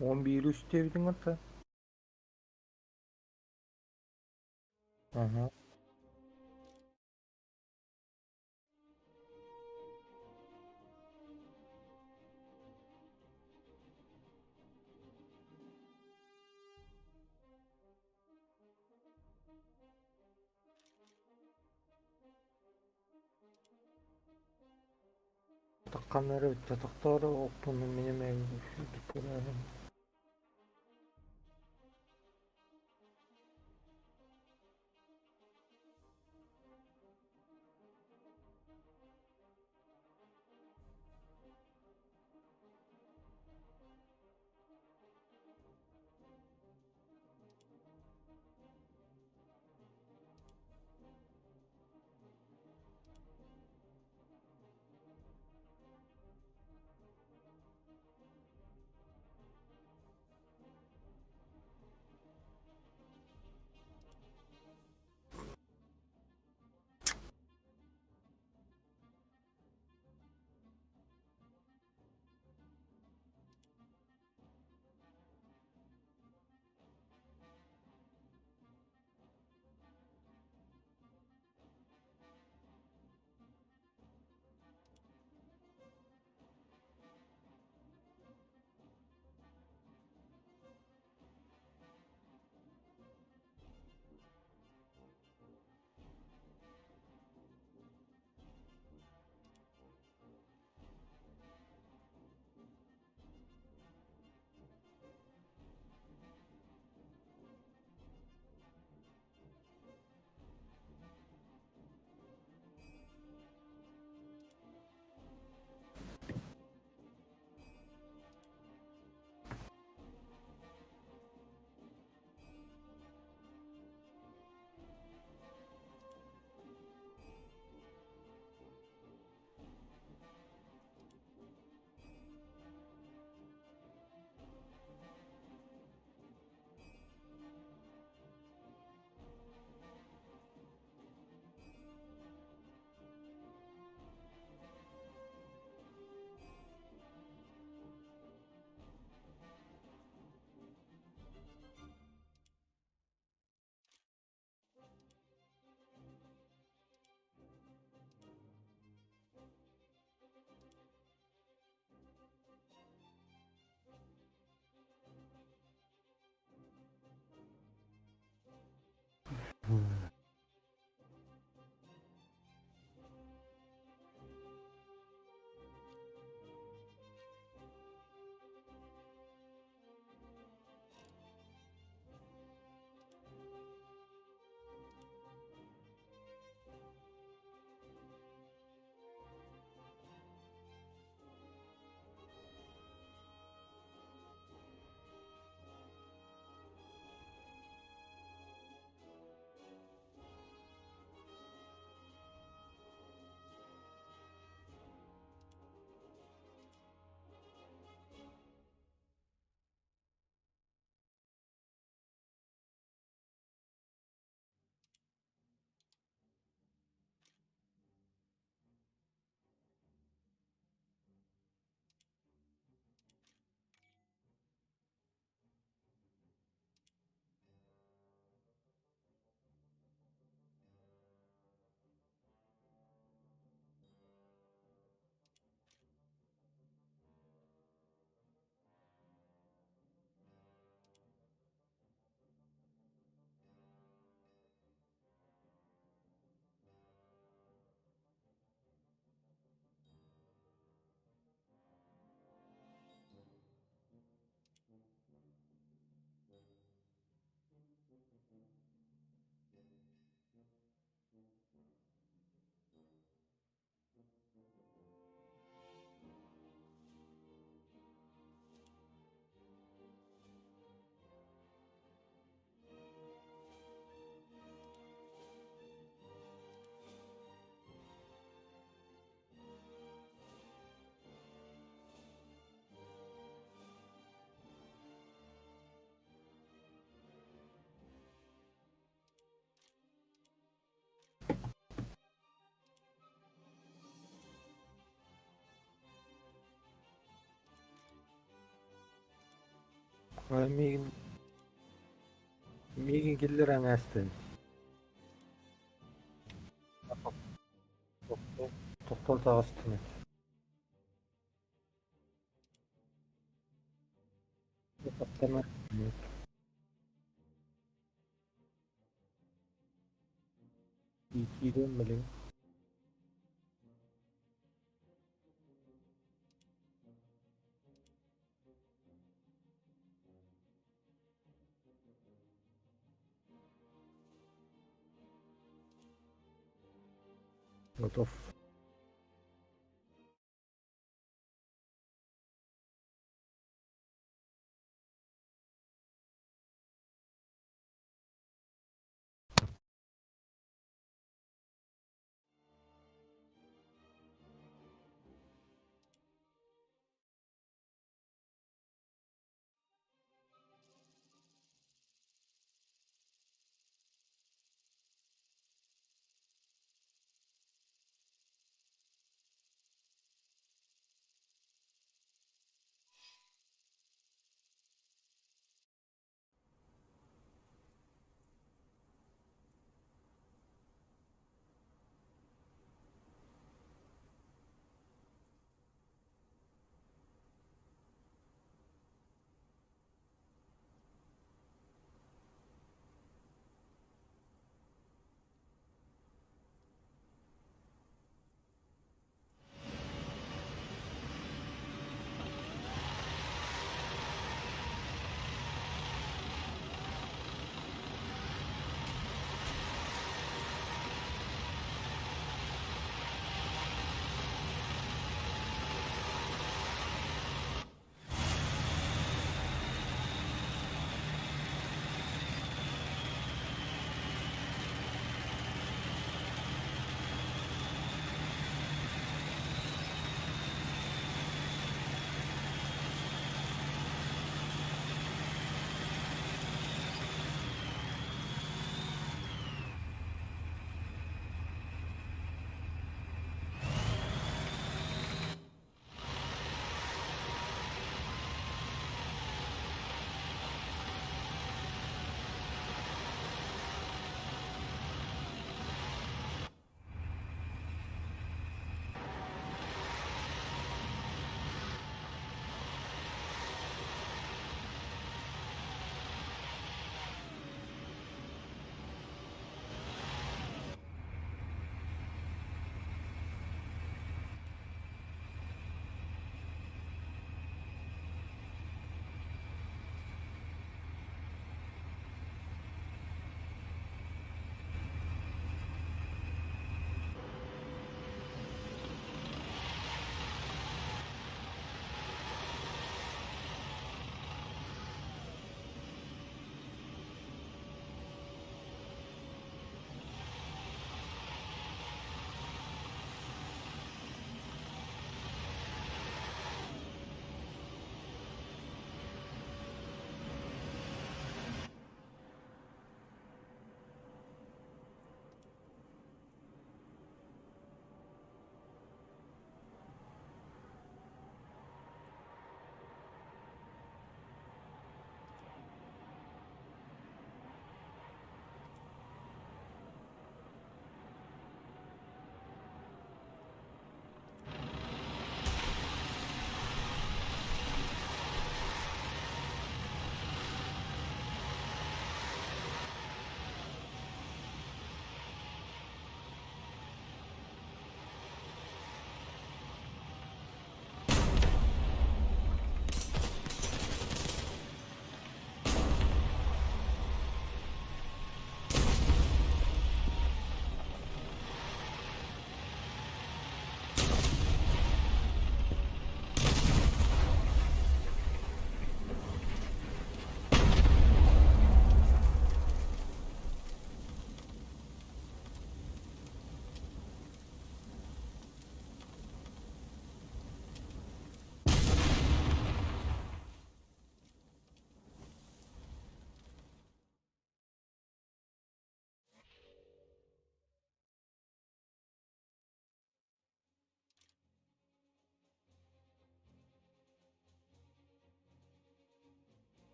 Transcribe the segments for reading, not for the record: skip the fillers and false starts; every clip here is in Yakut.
11 үс диэбитиҥ ата. Аһа. Тахханнары эрэ тохтоору оппуну мин эмиэ көрөөрүм. Миигин миигин киллэрэн астын. Тохтол таҕыстым. Киириэн билигин. Готов.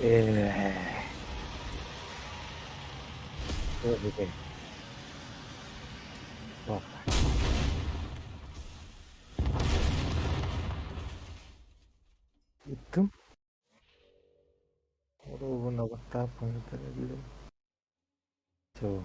Ээ. Туох Ыттым. Оруобуна баттааппын кытары Всё.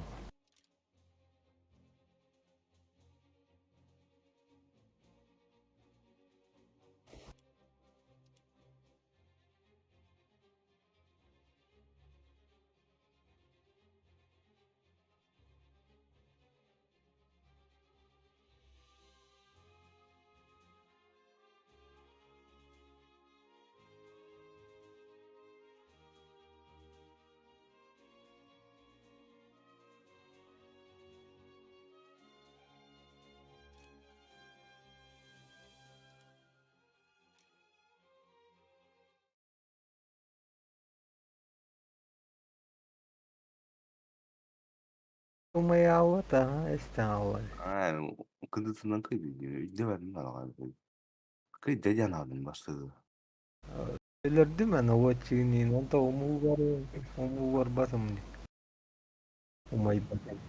Умайаабыт аһа истэҕаллар. Кындытынан кыйдыы диэн Кыйда диэн аадын бастыгы. Өлөрдүм эн уотчугунин онто умуллар умулларбатым дии. Умайбатым.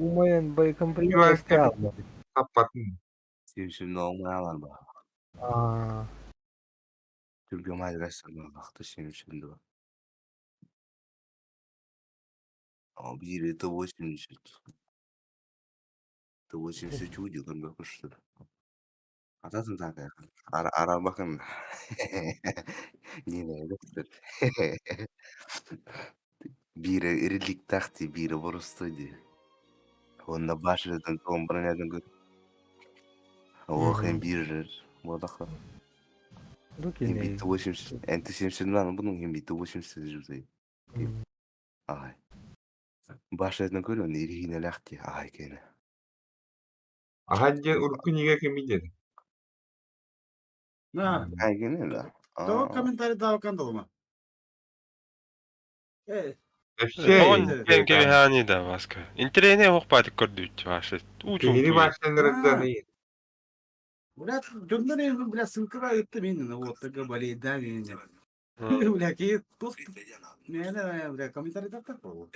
Умайан боекомплект эстэ Таппатын. Симсимноомаалар ба. Аа. Түргэмайгасырмалахты симсимдо. Биир это 80. Это 80 удилом что Ататын такая. Арабакын. Биирэ ириликтаах дии, биирэ боростуой дии. Уонна башнятын туомбранятын көр. Ох, эн биир буолахха. Кини Энти семьсиннан бунун хим битте 80 жүзей. Ай. Башнятын көр, он ирихинелэх дии. Ай кene. Аһа дьэ урукку ньигэ кимий диэтэ? На, Ай кene да. то комментарий дал долма. Э, Вообще, Он диэн кэбиһээний да Васка. Интэриэһинэй оһох баатык көрдүүччү Ваша. Уу Киһини чуҥкуй. башняларыттан Бля, дьоннор бля, ссылкаға ыытты мин, вот такой болеет, да, не, не. Бля, ки тут, не, не, бля, комментарий так так был.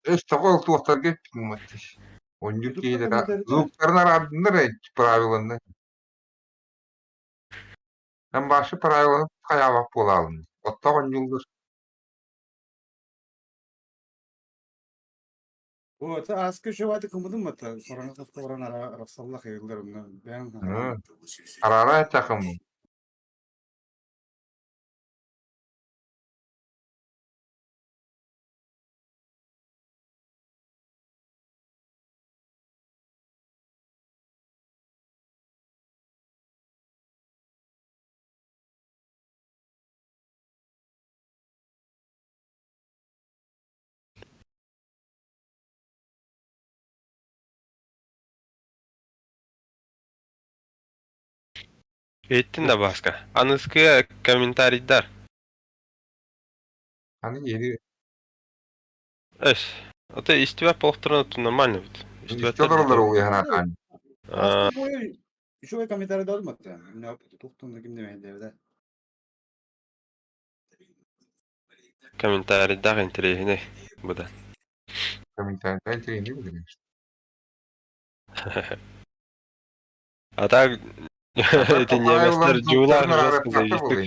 Өс тоҕо туохтарга эппитин маттиш. Онньук киһилэр звуктарын араардыннар правиланы. Эн башы правиланы хайаабат буолаалын. Оттоох онньуллар. Вот, аска шеваты кымыдым мата, сорана соран ара рапсаллах йылдар онна бэм. Арара этахым. Иһиттин да Бааска. Аныскыга комментарийдар. Аны ери Эс. А то истибэт буолуохтарын оттон нормально будет. истэ олороллор уйаһанаатаан. Аска бой еще комментарий дал мата. Меня тухтун ким демейди да. Комментарийдаах интэриэһинэй бу да. Комментарийдан интэриэһинэй билигин. А так эти немецтэр дьуулаах жестко завистик.